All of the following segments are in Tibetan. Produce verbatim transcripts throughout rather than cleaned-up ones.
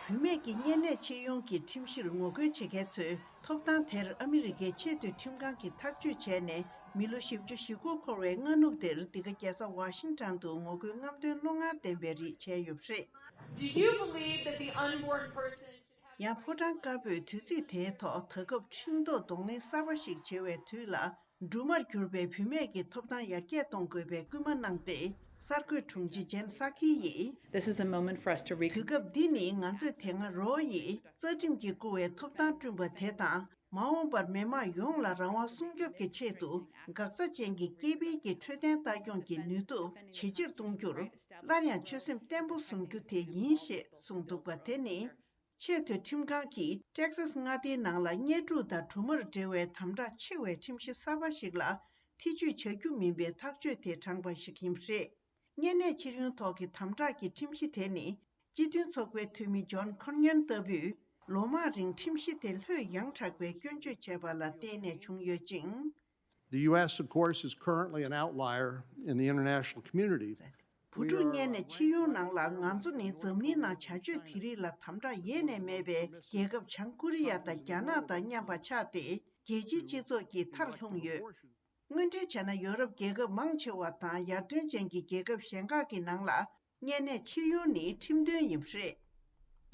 བུད་མེད་ཀྱི་གཉན་ནད་ཕྱིར་ཡོང་གི་ཁྲིམས་གཞིར་ངོ་རྒོལ་བྱེད་མཁན་ཚོས་ཐོབ་ཐང་དེར་ཨ་མི་རི་ཀའི་ཆེས་མཐོའི་ཁྲིམས་ཁང་གིས་ཐག་གཅོད་བྱས་ནས། མི་ལོ་བཞི་བཅུ་ཞེ་དགུ་འཁོར་བའི་སྔ་ནུབ་དེར་འདི་ག་རྒྱལ་ས་ཝ་ཤིང་ཊོན་དུ་ངོ་རྒོལ་རྔམ་སྟོན་རླུང་ངར་ལྡན་པའི་རིགས་བྱས་ཡོད་པ་རེད། Do you believe that the unborn person should have ཡང་ཕོ་བྲང་དཀར་པོས་དུས་ཚིགས་དེའི་ཐོག་ད་སྐབས་ཁྲིམས་ཐོག་གདོང་ལེན་གསར་པ་ཞིག་བྱེད་པའི་དུས་ལ། སྦྲུམ་མར་གྱུར་པའི་བུད་མེད་ཀྱི་ཐོབ་ཐང་ཡར་རྒྱས་གཏོང་དགོས་པའི་སྐུལ་མ་གནང་སྟེ། གསར་འགོད་དྲུང་ཆེ་ཇེན་སཱ་ཁི་ཡིས། This is a moment for us to reconnect. དུས་སྐབས་འདི་ནི་ང་ཚོས་དེ་སྔ་རོ་ཡིས་རྩ་ཁྲིམས་ཀྱིས་བཀུར་བའི་ཐོབ་ཐང་བསྐྲུན་པ་དེ་དང་། མ་འོངས་པར་མི་དམངས་ཡོངས་ལ་རང་དབང་སྲུང་སྐྱོབ་ཀྱི་ཆེད་དུ། འགག་རྩ་ཅན་གྱི་སྐྱེས་འཕེལ་གྱི་འཕྲོད་བསྟེན་ལྟ་སྐྱོང་གི་ནུས་སྟོབས་ཇེ་ཆེར་གཏོང་རྒྱུར། སླར་ཡང་ཆོད་སེམས་བརྟན་པོ་བཟུང་རྒྱུ་དེ་ཡིན་ཞེས་གསུངས་འདུག་པ། དེ་ནི། ཆེས་མཐོའི་ཁྲིམས་ཁང་གིས་ཏེག་སཱས་མངའ་སྡེའི་ནང་ལ་གཉེན་ཕྲུག་དང་སྦྲུམ་མར་འབྲེལ་བའི་དམ་དྲག་ཆེ་བའི་ཁྲིམས་གཞི་གསར་པ་ཞིག་ལ་ཐེ་བྱུས་བྱ་རྒྱུ་མིན་པའི་ཐག་གཅོད་དེ་དྲངས་པ་ཞིག་ཡིན་པ་རེད། གཉན་ནད་ཕྱིར་ཡོང་ཐོག་གི་དམ་དྲག་གི་ཁྲིམས་གཞི་དེ་ནི། སྤྱི་མཐུན་ཚོགས་པའི་འཐུས་མི་ཇོན་ཁོན་ཡོན་ལྟ་བུས། ལོ་མང་རིང་ཁྲིམས་གཞི་དེ་ལྷོད་ཡངས་དྲགས་པའི་སྐྱོན་བརྗོད་བྱས་པ་ལ་བརྟེན་ནས་བྱུང་ཡོད་ཅིང་། The U S, of course, is currently an outlier in the international community. བུ་ཕྲུག་གཉན་ནད་ཕྱིར་ཡོང་ནང་ལ་ང་ཚོ་ནི་འཛམ་གླིང་ནང་བྱ་སྤྱོད་དེ་རིགས་ལ་དམ་དྲག་ཡེ་ནས་མེད་པའི་རྒྱལ་ཁབ་བྱང་ཀོ་རི་ཡ་དང་རྒྱ་ནག་དང་མཉམ་པ་ཆགས་ཏེ། རྒྱལ་སྤྱིའི་སྤྱི་ཚོགས་ཀྱི་མཐར་ལྷུང་ཡོད། དངོས་འབྲེལ་བྱས་ན་ཡོ་རོབ་རྒྱལ་ཁབ་མང་ཆེ་བ་དང་ཡར་ཐོན་ཅན་གྱི་རྒྱལ་ཁབ་གཞན་ཁག་གི་ནང་ལ། གཉན་ནད་ཕྱིར་ཡོང་ནི་ཁྲིམས་དོན་ཡིན་པ་རེད།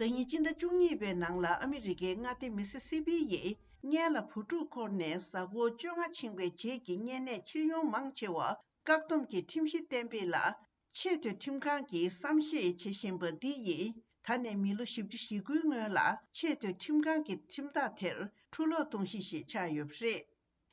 ཟླ་ཉིན་སྤྱི་ཟླ་བཅུ་གཉིས་པའི་ནང་ལ་ཨ་མི་རི་ཀའི་མངའ་སྡེ་མི་སི་སི་པི་ཡིས་གཉེན་ལ་བུ་ཕྲུག་འཁོར་ནས་གཟའ་འཁོར་བཅོ་ལྔ་ཕྱིན་པའི་རྗེས་ཀྱི་གཉན་ནད་ཕྱིར་ཡོང་མང་ཆེ་བ་བཀག་སྡོམ་གྱི་ཁྲིམས་གཞི་གཏན་འབེབས་ལ། ཆེས་མཐོའི་ཁྲིམས་ཁང་གིས་བསམ་ཤེས་བྱེད་བཞིན་པ་འདི་ཡིས། ད་ནས་མི་ལོ་བཞི་བཅུ་ཞེ་དགུའི་སྔོན་ལ་ཆེས་མཐོའི་ཁྲིམས་ཁང་གི་ཁྲིམས་ཐག་དེར་འཁྲུ་སློག་གཏོང་གཞི་ཞིག་ཆགས་ཡོད་པ་རེད།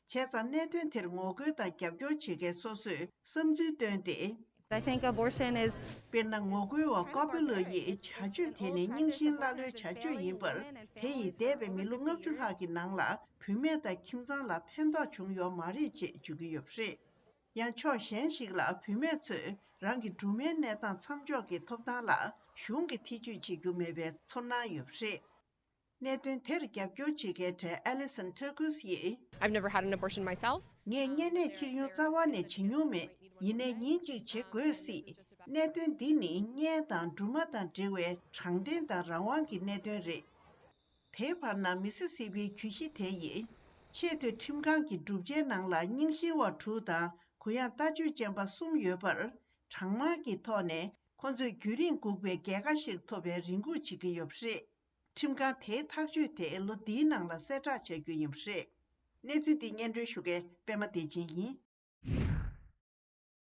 བྱས་ཙང་གནད་དོན་དེར་ངོ་རྒོལ་དང་རྒྱབ་སྐྱོར་བྱེད་མཁན་སོ་སོས་བསམ་ཚུལ་བཏོན་ཏེ། I think abortion is དཔེར་ན་ངོ་རྒོལ་བ་ཀོ་པི་ལོ་ཡིས་བྱ་སྤྱོད་དེ་ནི་རྙིང་ཞེན་ཀླ་ཀློའི་བྱ་སྤྱོད་ཡིན་པར། དེ་ཡིས་འདས་པའི་མི་ལོ་ལྔ་བཅུ་ལྷག་གི་ནང་ལ་བུད་མེད་དང་ཁྱིམ་ཚང་ལ་ཕན་ཐོགས་བྱུང་ཡོད་མ་རེད་ཅེས་བརྗོད་ཀྱི་ཡོད་པ་རེད། ཡང་ཕྱོགས་གཞན་ཞིག་ལ་བུད་མེད་ཚོས་རང་གི་སྦྲུམ་མའི་གནས་སྟངས་མཚམས་འཇོག་གི་ཐོབ་ཐང་ལ་གཞུང་གིས་ཐེ་བྱུས་བྱེད་རྒྱུ་མེད་པའི་ཚོར་སྣང་ཡོད་པ་རེད། གནད་དོན་དེར་རྒྱབ་སྐྱོར་བྱེད་མཁན་གྲས་ཨེ་ལི་སན་ཐེར་ཀུས་ཡིས། I've never had an abortion myself. ངས་གཉན་ནད་ཕྱིར་ཡོང་རྩ་བ་ནས་བྱེད་མྱོང་མེད། ཡིན་ནའི་ཉིན་གཅིག་བྱེད་དགོས་སྲིད། གནད་དོན་འདི་ནི་གཉེན་དང་སྦྲུམ་མ་དང་འབྲེལ་བའི་དྲང་བདེན་དང་རང་དབང་གི་གནད་དོན་རེད། དེའི་བར་ན་མི་སི་སི་པིའི་གྱོད་གཞི་དེ་ཡིས། ཆེས་མཐོའི་ཁྲིམས་ཁང་གི་སྒྲུབ་བྱའི་ནང་ལ་རྙིང་ཞེན་བ་དྲུག་དང་གུ་ཡངས་ལྟ་སྤྱོད་ཅན་པ་གསུམ་ཡོད་པར། གྲངས་མང་གི་ཐོག་ནས་ཁོ་ཚོས་རྒྱུན་རིང་སྒུག་པའི་རྒྱལ་ཁ་ཞིག་ཐོབ་པའི་རེ་སྒུག་བྱེད་ཀྱི་ཡོད་པ་རེད། ཁྲིམས་ཁང་དེའི་ཐག་གཅོད་དེ་ལོ་འདིའི་ནང་ལ་གསལ་བསྒྲགས་བྱ་རྒྱུ་ཡིན་པ་རེད། གནས་ཚུལ་འདི་སྙན་སྒྲོན་ཞུ་མཁན་པད་མ་བདེ་ཆེན་ཡིན།